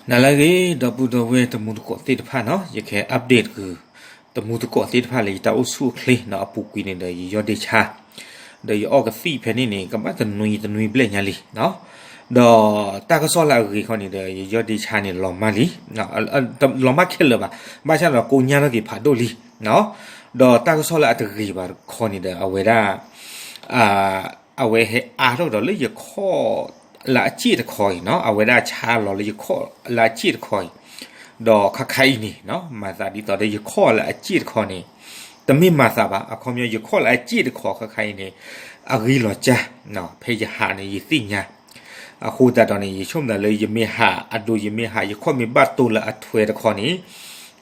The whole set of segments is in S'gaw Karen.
နၤလၢအဂ့ၤ ဒီပုၢ်ဒီဝဲၢ်တံၤသကိးသ့ၣ်တဖၣ်နီၤ, ယကဟဲ update ဃုာ် တံၤသကိးသ့ၣ်တဖၣ်လၢယတၢ်အိၣ်ဆူၣ်အိၣ်ချ့နီၤ, အပူၤကွံာ်န့ၣ်ဒီး ယယီၢ်ဒ့ဆါ ဒီးယအီၣ်ကသံၣ်ဖဲန့ၣ်န့ၣ် ကဘၣ်တနွံတနွံဘျဲၣ်ညါလံနီၤ, ဒီးတၢ်ကစီၣ်လၢအဂ့ၤခီန့ၣ်ဒီး ယယီၢ်ဒ့ဆါန့ၣ် လီၤမၢ်လံ လီၤမၢ်ခဲလၢာ်ဘၣ်, ဘၣ်ဆၣ်ဒီးကိညါထီၣ်က့ၤဖးဒိၣ်လံ ဒီးတၢ်ကစီၣ်လၢအတဂ့ၤဘၣ်တခီန့ၣ်ဒီး အဝဲဒၣ် အဝဲဟဲအါထီၣ်ကဒီးလၢယခီၣ်လၢအစ့ၣ်တခီအံၤနီၤ, အဝဲဒၣ်ဆါလီၤလၢယခီၣ်လၢအစ့ၣ်တခီအံၤ, ဒီးခါခါအံၤန့ၣ် မၤသးဒ်သိးဒီးယခီၣ်လၢအစ့ၣ်တခီန့ၣ် တမ့ၢ်မၤသးဘၣ်, အခီပညီ ယခီၣ်လၢအစ့ၣ်တခီခါခါအံၤန့ၣ် အဂ့ၤလီၤကၢ်, ဖဲယဟးန့ၣ် ယသ့ၣ်ညါ အဃိသတးဒီးန့ၣ် ယဆိကမိၣ်သးလၢယမ့ၢ်ဟးအဒိ ယမ့ၢ်ဟး ယခီၣ်မ့ၢ်ဘၣ်တိၢ်လၢအထွဲတခီန့ၣ်,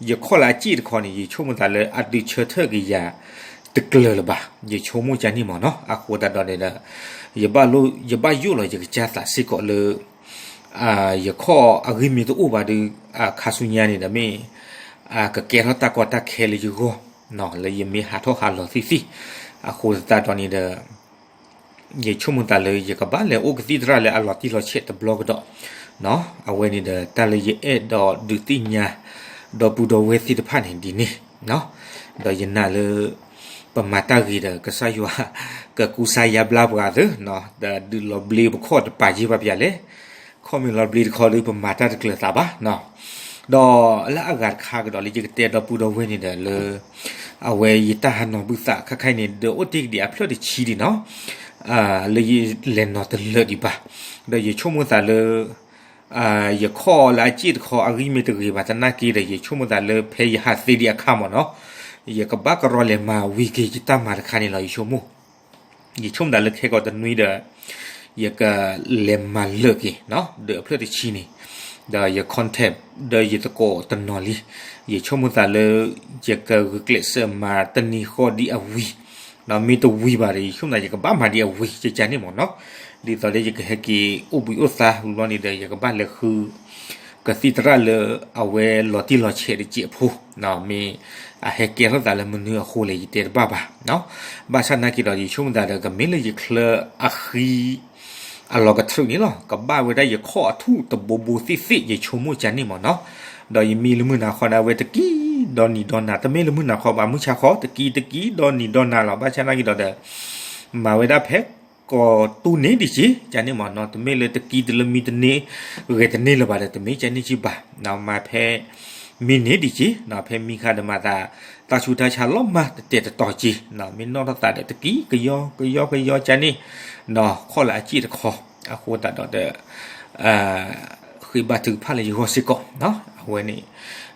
ယခီၣ်လၢအစ့ၣ်တခီန့ၣ် ယဆိကမိၣ်သးလၢအဒုးဆၢထၢၣ်က့ၤယၤတကျၢၤလၢၤဘၣ်, ယဆိကမိၣ်ကန့ၣ်မ့ၢ်နီၤ, အဃိသတးဒီးန့ၣ်ဒီး ယဘၣ်ယိၣ်လီၤယကစၢ်သးစ့ၢ်ကီးလၢ ယခီၣ်အဂ့ၢ်မ့ၢ်တအိၣ်ဘၣ်ဒီး ခါဆူညါန့ၣ်ဒီးမ့ၢ် ကကဲထီၣ်တၢ်ကီတၢ်ခဲလၢယဂီၢ် လၢယမ့ၢ်ဟးထီၣ်ဟးလီၤသ့ၣ်သ့ၣ်, အဃိသတးဒီးန့ၣ်ဒီး ယဆိကမိၣ်သးလၢယကဘၣ်လဲၤအိၣ်ကသံၣ်သရၣ်လၢအလီၤတံၢ်လီၤဆဲးတဘျီကဒီး, အဝဲန့ၣ်ဒီး တၢ်လၢယအဲၣ်ဒိးဒုးသ့ၣ်ညါ ဒီပုၢ်ဒီဝဲၢ်သ့ၣ်တဖၣ်န့ၣ်ဒ်န့ၣ်, ဒီးယနာ်လၢ ပမၤတၢ်ဂ့ၤဒီး ကစၢ်ယွၤ ကကူစါယါဘျါပှၤသ့, ဒီးဒုးလီၤဘျ့ပခီၣ်တပာ်ယ့ၢ်ဘၣ်ပၠးလဲၣ်, ခီၣ်မ့ၢ်လီၤဘျ့တခီဒီးပမၤတၢ်တကျၢၤသးဘၣ်, ဒီးလၢအဂၤတခါကဒီးလၢယကတဲဒီပုၢ်ဒီဝဲၢ်န့ၣ်ဒီးလၢ အဝဲယတၢ်ဟးနီၤဘုသးခါခါအံၤန့ၣ် ဒီးအိၣ်တ့ၢ်ကဒံးအဖျၢၣ်တဆံဒံးနီၤ, လၢယလဲၤနီၤတလၢာ်ဒံးဘၣ်, ဒီးယဆိကမိၣ်သးလၢ ယခီၣ်လၢအစ့ၣ်တခီအဂံၢ်မ့ၢ်တဂ့ၤဘၣ်သနာ်က့ဒီး ယဆိကမိၣ်သးလၢဖဲယဟးသ့ဒံးအခါမ့ၢ်နီၤ, ယကဘၣ်ကရီလဲၤမၤဝံၤက့ၤယတၢ်မၤတခါန့ၣ်လီၤ ယဆိကမိၣ် ယဆိကမိၣ်သးလၢခဲကိာ်တနွံဒီး ယကလဲၤမၤလၢာ်က့ၤ ဒီးအဖျၢၣ်တဆံန့ၣ်, ဒီးယ contact ဒီးယသကိးတနီၤလံ, ယဆိကမိၣ်သးလၢ ယကဂုာ်ကျဲးစၢးမၤတနံၤဃီဒံးအဝံၤ, မ့ၢ်တဝံၤဘၣ်ဒီး ယဆိကမိၣ်သးယကဘၣ်မၤဒံးအဝံၤ ကကန့ၣ်မ့ၢ်နီၤ, ဒ်သိးဒီးယကဟဲက့ၤအိၣ်ဘှံးအိၣ်သါဝံၤဘျီန့ၣ်ဒီး ယကဘၣ်လဲၤဃု ကသံၣ်သရၣ်လၢအဝဲလီၤတံၢ်လီၤဆဲးတစဲးဖိ, မ့ၢ်အဟဲကဲထီၣ်သးလၢမနုၤအဃိလဲၣ် ယတဲတဘၣ်ဘၣ်, ဘၣ်ဆၣ်နာ်က့ဒီး ယဆိကမိၣ်သးဒီး ကမ့ၢ်လၢယချၢအဃံ အလီၤကထြူးန့ၣ်လီၤ, ကဘၣ်ဝဲဒၣ်ယခီၣ်အထူၣ်တဘိဘိသ့ၣ်သ့ၣ် ယဆိကမိၣ်ကန့ၣ်မ့ၢ်နီၤ, ဒီးယမံလၢမုၢ်နၤခီန့ၣ် အဝဲတကံဒီနံၤဒီနၤ တမ့ၢ်လၢမုၢ်နၤခီဘၣ် မုၢ်ဆါခီ တကံတကံဒီနံၤဒီနၤလီၤ, ဘၣ်ဆၣ်နာ်က့ဒီးဒီး မၤဝဲဒၣ်ဖဲ ကိးတူၢ်န့ၢ်ဒံးက့ၤ ကန့ၣ်မ့ၢ်နီၤ, တမ့ၢ်လၢတကံတလၢမံတန့ၢ် ဂဲၤတန့ၢ်လၢၤဘၣ်ဒီး တမ့ၢ်ကန့ၣ်က့ၤဘၣ်, မၤဖဲ မံန့ၢ်ဒံးက့ၤ, ဖဲမံခါဒီးမၤသး တၢ်ဆူးတၢ်ဆါလီၤမၢ်တတဲာ်တတီၤက့ၤ, မ့ၢ်နီၣ်ထီၣ်သးဒီးတကံကယီကယီကယီကန့ၣ်, ခီၣ်လၢအစ့ၣ်တခီ, အဃိသတးဒီးဒီး ဃ့ဘါထုကဖၣ်လၢယဂီၢ်စ့ၢ်ကီး, အဝဲန့ၣ်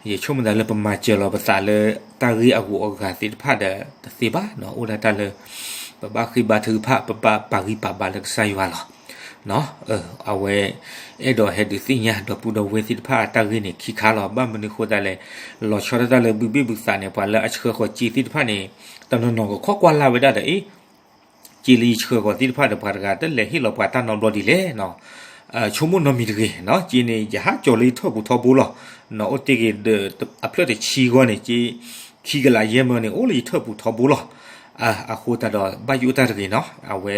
ယဆိကမိၣ်သးလၢပမၤစၢၤလီၤပသးလၢတၢ်ဂ့ၢ်အဂုၤအဂၤသ့ၣ်တဖၣ်ဒီးတသ့ဘၣ်, အိၣ်ဒၣ်တၢ်လၢ ပဘၣ်ဃ့ဘါထုကဖၣ် ပဘၣ်ပာ်ဂံၢ်ပာ်ဘါလၢကစၢ်ယွၤလီၤ. အဝဲ အဲၣ်ဒိးဟဲဒုးသ့ၣ်ညါဒီပုၢ်ဒီဝဲၢ်သ့ၣ်တဖၣ်အတၢ်ဂ့ၢ်န့ၣ်ခံခါလီၤ. ဘၣ်မနုၤအဃိသတးလဲၣ်, လီၤဆီဒၣ်တၢ်လၢဘုဘ့ၣ်ဘုသးန့ၣ် ပှၤလၢအဆှၢဃီၤစ့သ့ၣ်တဖၣ်န့ၣ် တနီၤနီၤကခိးကွၢ်လၢ်ဝဲဒၣ်ဒီး အ့ စ့လၢယဆှၢဃီၤသ့ၣ်တဖၣ်ဒီးပှၤတဂၤတလဲၤဟ့ၣ်လီၤပှၤတၢ်နီတဘျီဒ်လဲၣ်, ဆိကမိၣ်နီတမံၤတဂ့ၤ, စ့န့ၣ် ယဟးကၠီၤလၢယထၢၣ်ပူၤထီဘိလီၤ. အိၣ်တ့ၢ်က့ၤဒီးအဖျၢၣ်တဆံဂီၢ်န့ၣ် စ့ခံကလးယဲၢ်မၢန့ၣ် အိၣ်လၢယထၢၣ်ပူၤထီဘိလီၤ. အဃိသတးဒီး ဘၣ်ယိၣ်တၢ်တဂ့ၤနီၤ, အဝဲ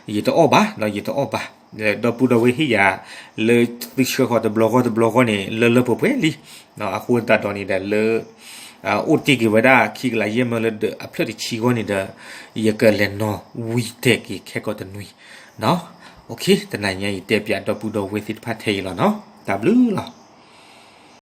ယတအီၣ်ဘၣ်, ယတအီၣ်ဘၣ်, ဒီပုၢ်ဒီဝဲၢ်ဟ့ၣ်ယၤ လၢသုဆှၢဃီၤတဘျီဃီတဘျီဃီန့ၣ် လၢလၢပှဲၤပှဲၤလံ. အဃိသတးဒီးန့ၣ်ဒီးလၢ အိၣ်တ့ၢ်က့ၤဝဲဒၣ်ခံကလးယဲၢ်မၢလၢဒီးအဖျၢၣ်တဆံဂီၢ်န့ၣ်ဒီး ယကလဲၤနီၤဝံၤတဲာ်က့ၤခဲကိာ်တနွံ, တနၤညါအံၤတဲပၠးဒီပုၢ်ဒီဝဲၢ်သ့ၣ်တဖၣ်ထဲအံၤလီၤနီၤ, တၢ်ဘျုးလီၤ.